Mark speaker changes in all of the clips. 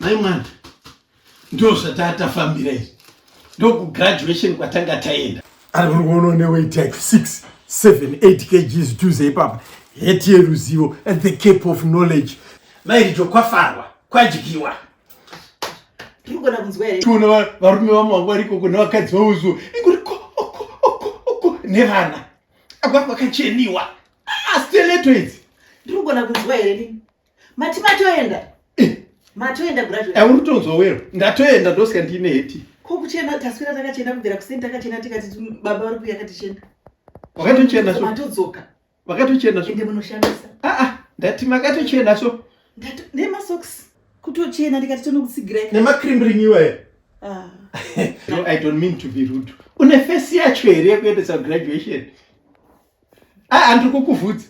Speaker 1: Mai mwana, ndo zvatatafambira izvi, ndokugraduation kwatanga taenda. Ari kuri kuona une weight yake 6 7 8 kgs dhuze ipapa, heti yeruzivo and the cape of knowledge. Mairijo kwafarwa kwadyiwa.
Speaker 2: Tirikugona kunzwa here?
Speaker 1: Tiona varume vamwe vangu vari ikoko nevakadzi vavo so ingori ko oko oko oko nevana akwa kwakacheniwa. Ah, steleto idzi.
Speaker 2: Ndirikugona kunzwa here nini? Mati matoenda?
Speaker 1: Eh.
Speaker 2: Matoenda graduate.
Speaker 1: Eh, uri kutonzwa wero. Ndatoenda ndosika ndine heti.
Speaker 2: Ko kuchena taswera takachena kubvira kuseni takachena tikati baba vari kuuya katichena.
Speaker 1: Wakatochena so.
Speaker 2: Matodzoka.
Speaker 1: Wakatochena so.
Speaker 2: Ende munoshamisa.
Speaker 1: Ah ah, ndati makatochena so.
Speaker 2: Ndato nema socks kutochena ndikati tonokutsigirai.
Speaker 1: Nema cream ring iwayo.
Speaker 2: Ah.
Speaker 1: No, I don't mean to be rude. Une face yacho here yekuendesa graduation? Ah, andiri kukuvhudza.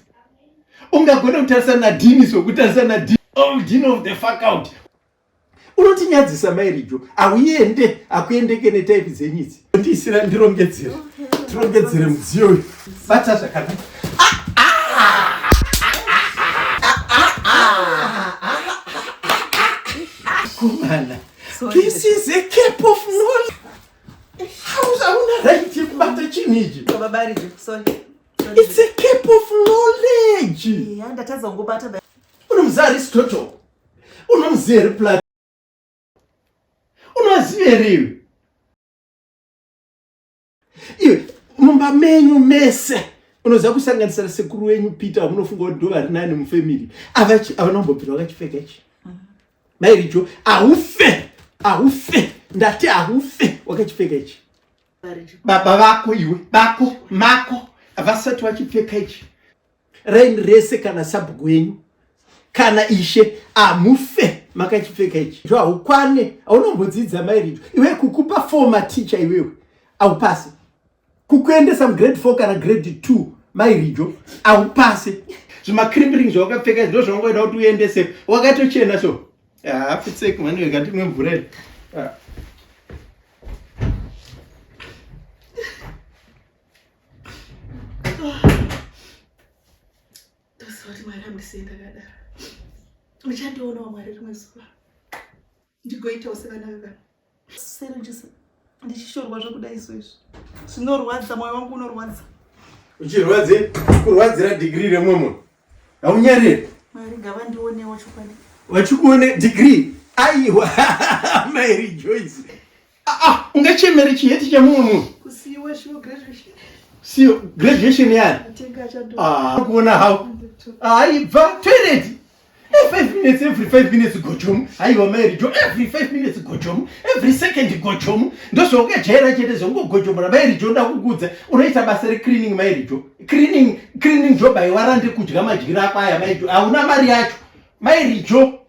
Speaker 1: Ungagona kutarisa naDean so kutarisa naDean. Oh, Dean of the faculty. Unotinyadzisa mai Rijo. Auende, akuendeke netype dzenyu idzi. Ndiisira ndirongedzere. Tirongedzere mudziyo uyu. Bata zvakanaka. Kumana. This is a cap of knowledge. Hauna right yekubata chinhu ichi.
Speaker 2: Baba Rijo, sorry.
Speaker 1: It's a cap of knowledge.
Speaker 2: Yeah, ndatadza kungobata.
Speaker 1: Unomuziva Aristotle? Unomuziva here Plato? Unovaziva here iwe? Iwe mumba menyu mese unoziva kusanganisira sekuru wenyu Peter vamunofunga kuti ndo vari nani mufamily. Avachi havana kumbobvira vakachipfeka ichi. Mai Rijo, haufe, haufe, ndati haufe wakachipfeka ichi. Baba vako iwe, bako, mako havasati vachipfeka ichi. Rain rese kana sabhuku wenyu kana ishe amufe makachipfeka ichi. Jo haukwane, haunombodzidza mai Rijo. Iwe kukupa former teacher iwewe haupasi. Kukuendesa mugrade 4 kana grade 2 mai Rijo haupasi. Zvimakrimbering zvawakapfeka izvi ndozvawangoida kuti uendese wakatochena so. Ah, pfutseki mhani wega ndimwe mvura iyi. Ah.
Speaker 2: Ndoziva kuti Mwari amundisiye ndakadaro. Muchandionawo Mwari rimwe zuva. Ndigoitawo sevana vevanhu. Sere ndichishorwa zvekudai so izvi. Zvinorwadza, mwoyo wangu unorwadza.
Speaker 1: Uchirwadze kurwadzira degree remumwe munhu. Haunyarire.
Speaker 2: Mwari ngavandionewo chokwadi.
Speaker 1: Vachikuone degree? Aiwa, Mary Joyce. Ah, ah, ungachemere chiheti chemumwe munhu.
Speaker 2: Kusiiwa shuwa graduation.
Speaker 1: Siyo graduation yani.
Speaker 2: Atenga achado.
Speaker 1: Ah, kuona how. Aibva toilet. 5 minutes every 5 minutes gochomu. Aiwa Mary Jo every 5 minutes gochomu. Every second gochomu. Ndozvaukajaira chete zvongogochomora Mary Jo ndakukudza. Unoita basa re cleaning Mary Jo. Cleaning cleaning job aiwarande kudya madyira ako aya Mary Jo. Hauna mari yacho. Mary Jo.